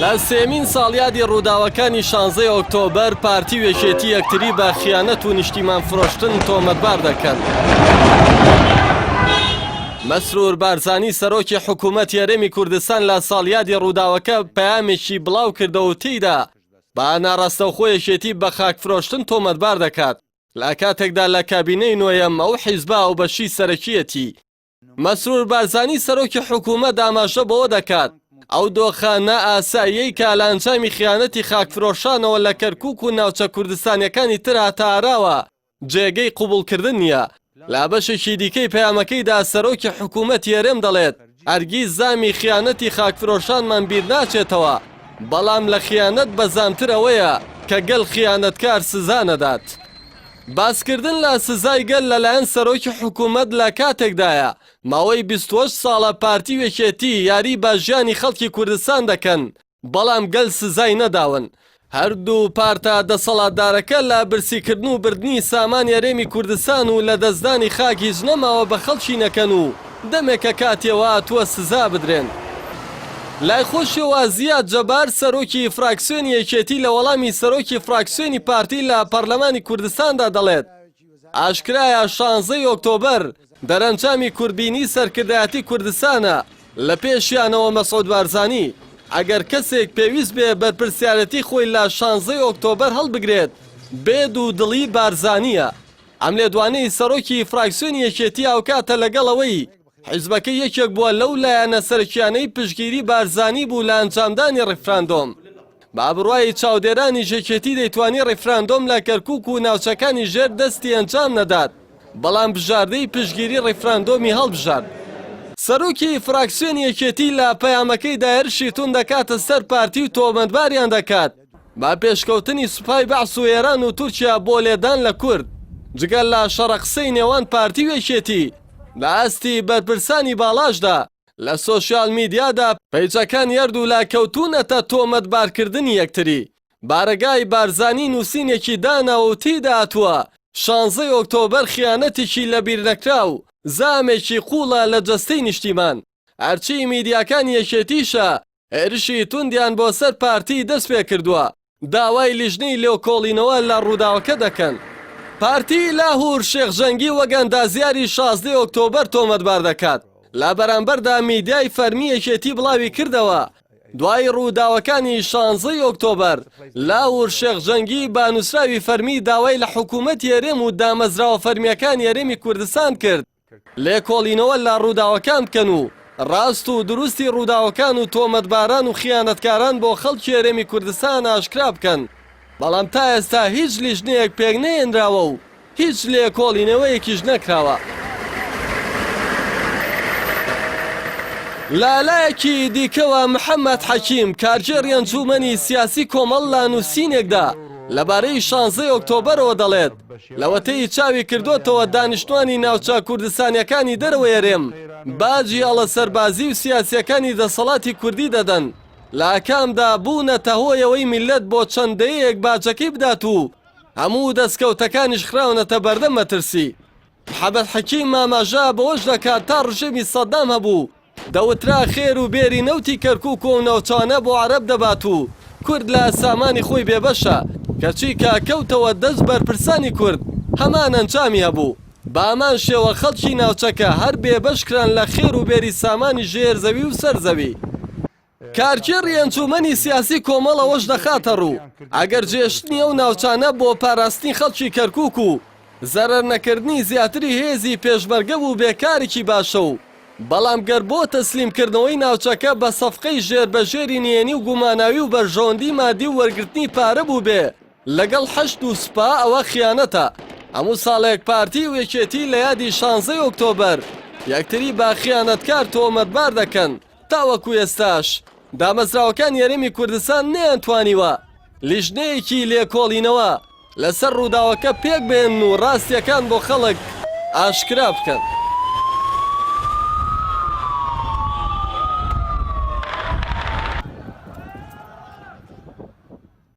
لە سێیەمین ساڵیادی ڕووداوەکانی شانزەی ئۆکتۆبەر، پارتی و یەکێتی یەکتری بە خیانەت و نیشتیمان فرۆشتن تۆمەتبار دەکەن. مەسرور بارزانی سەرۆکی حکوومەتی هەرێمی کوردستان لە ساڵیادی ڕووداوەکە پەیامێکی بڵاو کردەوە و تێیدا بە ناڕاستەوخۆ یەکێتی بە خاک فرۆشتن تۆمەتبار دەکات لە کاتێکدا لە کابینەی نۆیەم ئەو حیزبە هاوبەشی سەرەکییەتی. مەسرور بارزانی سەرۆکی حکوومەت ئاماژە بەوە دەکات، ئەو دۆخە نائاساییەی کە لە ئەنجامی خیانەتی خاکفرۆشانەوە لە کەرکووک و ناوچە کوردستانییەکانی تر هاتە ئاراوە، جێگەی قبوڵکردن نییە. لە بەشێکی دیکەی پەیامەکەیدا سەرۆکی حکوومەتی هەرێم دەڵێت، هەرگیز زامی خیانەتی خاکفرۆشانمان بیرناچێتەوە، بەڵام لە خیانەت بەزامتر ئەوەیە کە گەل خیانەتکار سزا نەدات. باسکردن لە سزای گەل لەلایەن سەرۆکی حکوومەت لە کاتێکدایە، ماوەی 28 ساڵە پارتی و یەکێتی یاری بە ژیانی خەڵکی کوردستان دەکەن، بەڵام گەل سزای نەداون. هەردوو پارتە دەسەڵاتدارەکە لە برسیکردن و بردنی سامانی هەرێمی کوردستان و لەدەستدانی خاک هیچ نەماوە بە خەڵکی نەکەن و دەمێکە کاتیەوە هاتووە سزا بدرێن. لای خۆشیەوە زیاد جەبار سەرۆکی فراکسیۆنی یەکێتی لە وەڵامی سەرۆکی فراکسیۆنی پارتی لە پەرلەمانی کوردستاندا دەڵێت، ئاشکرایە شانزەی ئۆکتۆبەر دەرەنجامی کورتبینی سەرکردایەتی کوردستانە لە پێشیانەوە مەسعود بارزانی، ئەگەر کەسێک پێویست بێ بەرپرسیارێتی خۆی لە شانزەی ئۆکتۆبەر هەڵبگرێت بێ دوودڵی بارزانییە. ئەم لێدوانەی سەرۆکی فراکسیۆنی یەکێتی هاوکاتە لەگەڵ ئەوەی حیزبەکەی یەکێک بووە لەو لایەنە سەرەکیانەی پشتگیری بارزانی بوو لە ئەنجامدانی ڕیفراندۆم. بە بڕوای چاودێرانیش یەکێتی دەیتوانی ڕیفراندۆم لە کەرکوک و ناوچەکانی ژێر دەستی ئەنجام نەدات، بەڵام بژاردەی پشتگیری ڕیفراندۆمی هەڵبژارد. سەرۆکی فراکسیۆنی یەکێتی لە پەیامەکەیدا هێرشی توند دەکاتە سەر پارتی و تۆمەتباریان دەکات بە پێشکەوتنی سوپای بەعس و ئێران و تورکیا بۆ لێدان لە کورد، جگە لە شەڕە قسەی نێوان پارتی و یەکێتی لە ئاستی بەرپرسانی باڵاشدا لە سۆشیال میدیادا پەیجەکانی هەردوولا کەوتوونەتە تۆمەتبارکردنی یەکتری. بارەگای بارزانی نووسینێکی داناوە و تێیدا هاتووە، شانزەی ئۆکتۆبەر خیانەتێکی لەبیرنەکراو، زامێکی قووڵە لە جەستەی نیشتیمان. هەرچی میدیاکانی یەکێتیشە، هێرشی توندیان بۆ سەر پارتی دەستپێکردووە، داوای لیژنەی لێکۆڵینەوە لە ڕووداوەکە دەکەن. پارتی لاهور شێخ جەنگی وەک ئەندازیاری شازدەی ئۆکتۆبەر تۆمەتبار دەکات، لە بەرامبەردا میدیای فەرمی یەکێتی بڵاویکردەوە، دوای ڕووداوەکانی شانزەی ئۆکتۆبەر، لاهور شێخ جەنگی بە نووسراوی فەرمی داوای لە حکوومەتی هەرێم و دامەزراوە فەرمییەکانی هەرێمی کوردستان کرد، لێکۆڵینەوە لە ڕووداوەکان بکەن و ڕاست و دروستی ڕووداوەکان و تۆمەتباران و خیانەتکاران بۆ خەڵکی هەرێمی کوردستان ئاشکرا بکەن، بەڵام تا ئێستا هیچ لیژنەیەک پێکنەهێنراوە و هیچ لێکۆڵینەوەیەکیش نەکراوە. لە لایەکی دیکەوە محەمەد حەکیم، کارگێڕی ئەنجوومەنی سیاسی کۆمەڵ لە نووسینێکدا لەبارەی شانزەی ئۆکتۆبەرەوە دەڵێت، لەوەتەی چاوی کردۆتەوە دانیشتوانی ناوچە کوردستانیەکانی دەرەوەی هەرێم باجی هەڵە سەربازی و سیاسیەکانی دەسەڵاتی کوردی دەدەن، لە ئاکامدا بوونەتە هۆی ئەوەی میللەت بۆ چەند دەیەیەک باجەکەی بدات و هەموو دەستکەوتەکانیش خراونەتە بەردەم مەترسی. محەمەد حەکیم ئاماژە بەوەش دەکات تا ڕژێمی سەدام هەبوو دەوترا خێر و بێری نەوتی کەرکوک و ئەو ناوچانە بۆ عەرەب دەبات و کورد لە سامانی خۆی بێبەشە، کەچی کە کەوتەوە دەست بەرپرسانی کورد هەمان ئەنجامی هەبوو، بەهەمان شێوە خەڵکی ناوچەکە هەر بێبەش کران لە خێر و بێری سامانی ژێر زەوی و سەر زەوی. کارگێڕی ئەنجوومەنی سیاسی کۆمەڵ ئەوەش دەخاتەڕوو، ئەگەر جێهێشتنی ئەو ناوچانە بۆ پاراستنی خەڵکی کەرکووک و زەرەرنەکردنی زیاتری هێزی پێشمەرگە بووبێ کارێکی باشە و بەڵام گەر بۆ تەسلیمکردنەوەی ناوچەکە بە سەفقەی ژێربەژێری نهێنی و گوماناوی و بەرژەوەندی مادی و وەرگرتنی پارە بووبێ لەگەڵ حەشد و سوپا ئەوە خیانەتە. هەموو ساڵێک پارتی و یەکێتی لە یادی شانزەی ئۆکتۆبەر یەکتری بە خیانەتکار تۆمەتبار دەکەن. تاوەکو ئێستاش دامەزراوەکانی هەرێمی کوردستان نەیانتوانیوە لیژنەیەکی لێکۆڵینەوە لەسەر ڕووداوەکە پێکبهێنن و ڕاستییەکان بۆ خەڵک ئاشکرا بکەن.